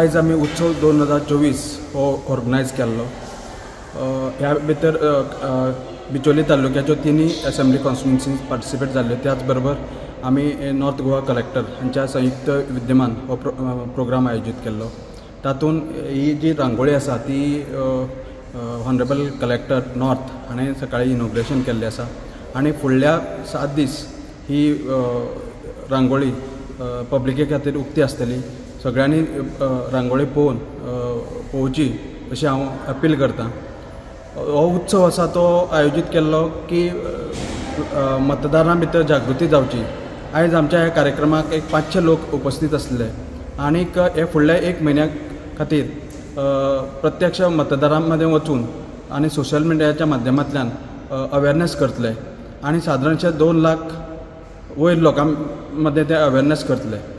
आयज आमी उत्सव 2024 हो ऑर्गनायज केल्लो. ह्या भितर बिचोली तालुक्याच्यो तिनूय असेंब्ली कॉन्स्टिट्युन्सी पार्टिसिपेट जाल्ल्यो. त्याच बरोबर आमी नॉर्थ गोवा कलेक्टर हांच्या संयुक्त विद्यमान हो प्रोग्राम आयोजीत केल्लो. तातूंत ही जी रांगोळी आसा ती ऑनरेबल कलेक्टर नॉर्थ हाणें सकाळीं इनॉग्रेशन केल्लें आसा आनी फुडल्या 7 दीस ही रांगोळी पब्लिके खातीर उक्ती आसतली. सगळ्यांनी रांगोळी पळोवन पळोवची अशें हांव अपील करतां. हो उत्सव आसा तो आयोजीत केल्लो की मतदारां भितर जागृती जावची. आयज आमच्या ह्या कार्यक्रमाक एक 500 लोक उपस्थीत आसले आनीक हे फुडल्या 1 म्हयन्या खातीर प्रत्यक्ष मतदारां मदें वचून आनी सोशल मिडियाच्या माध्यमांतल्यान अवेरनेस करतले आनी सादारणशे 2 लाख वयर लोकां मदें ते अवेरनेस करतले.